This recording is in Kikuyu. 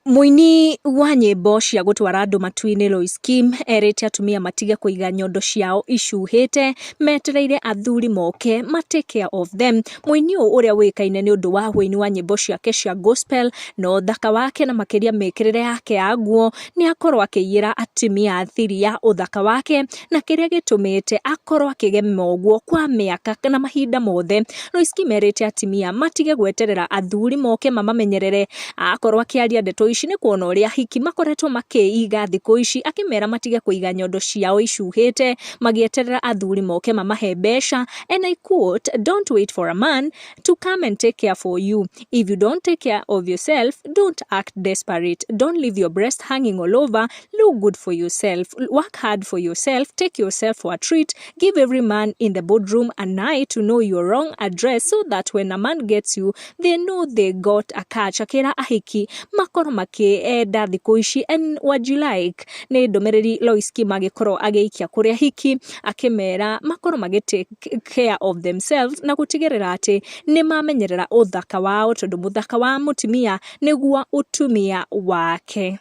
Mũini wa nyĩmbo cia gũtwara andũ matu-inĩ Lois Kim erĩte atumia matige kũiga nyondo ciao icuhĩte metereire athuri moke ma take care of them. Mũini ũyũ ũrĩa ũĩkaine nĩ ũndũ wa ũini wa nyĩmbo ciake cia gospel na ũthaka wake na makĩria mĩkĩrĩre yake ya nguo nĩ akorwo akĩiyĩra atumia thiri ya ũthaka wake na kĩrĩa gĩtũmĩte akorwo akĩgema ũguo kwa mĩaka na mahinda mothe. Lois Kim erĩte atumia matige gweterera athuri moke mamamenyerere. Akorwo akĩaria ndeto ici nĩ kuona ũrĩa ahiki makoretwo makĩiga thikũ ici, akĩmera matige kũiga nyondo ciao icuhĩte magĩeterera athuri moke mamahe mbeca. And I quote, "Don't wait for a man to come and take care for you. If you don't take care of yourself, don't act desperate. Don't leave your breast hanging all over. Look good for yourself. Work hard for yourself. Take yourself for a treat. Give every man in the boardroom an eye to know your wrong address so that when a man gets you, they know they got a catch." Akĩra ahiki makorwo makĩenda thikũ ici and what you like. Nĩ ndũmĩrĩri Lois Kim agĩkorwo agĩikia kũrĩ ahiki, akĩmera makorwo magĩ take care of themselves na gũtigĩrĩra atĩ nĩ mamenyerera ũthaka wao, tondũ mũthaka wa mũtumia nĩguo ũtumia wake.